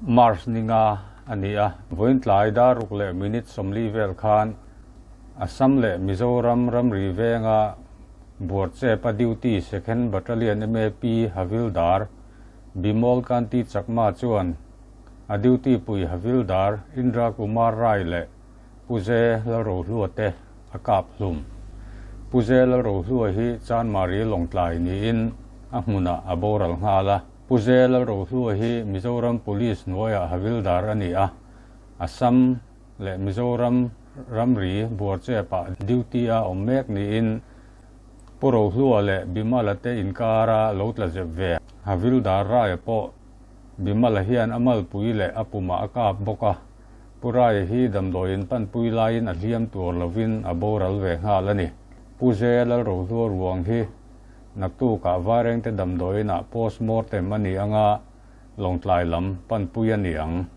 March ni nga a ni a. Vawiin tlai dar ruk leh minute 40 vel khan Assam leh Mizoram ramri venga Buarchepa duty Second Battalion MAP Havildar Bimol Kanti Chakma chuan a duty pui Havildar Indra Kumar Rai leh Pu Ze Lalrohlua te a kap hlum. Pu Ze Lalrohlua hi Chanmari Lawngtlai niin a hmunah a boral nghal a. Pu Ze Lalrohlua hi Mizoram Police hnuaiah Havildar a ni a, Assam leh Mizoram ramri Buarchepah duty a awm mek niin Pu Rohlua leh Bimala te inkara lo tla zep ve. Havildar Raia pawh Bimala hian a malpui leh a pumah a kap bawk a, Pu Raia hi damdawiin panpui laiin a hliam tuar lovin a boral ve nghal a ni. Pu Ze Lalrohlua ruang hi naktukah Vairengte damdawiinah post mortem a ni anga Lawngtlai lam panpui a ni ang.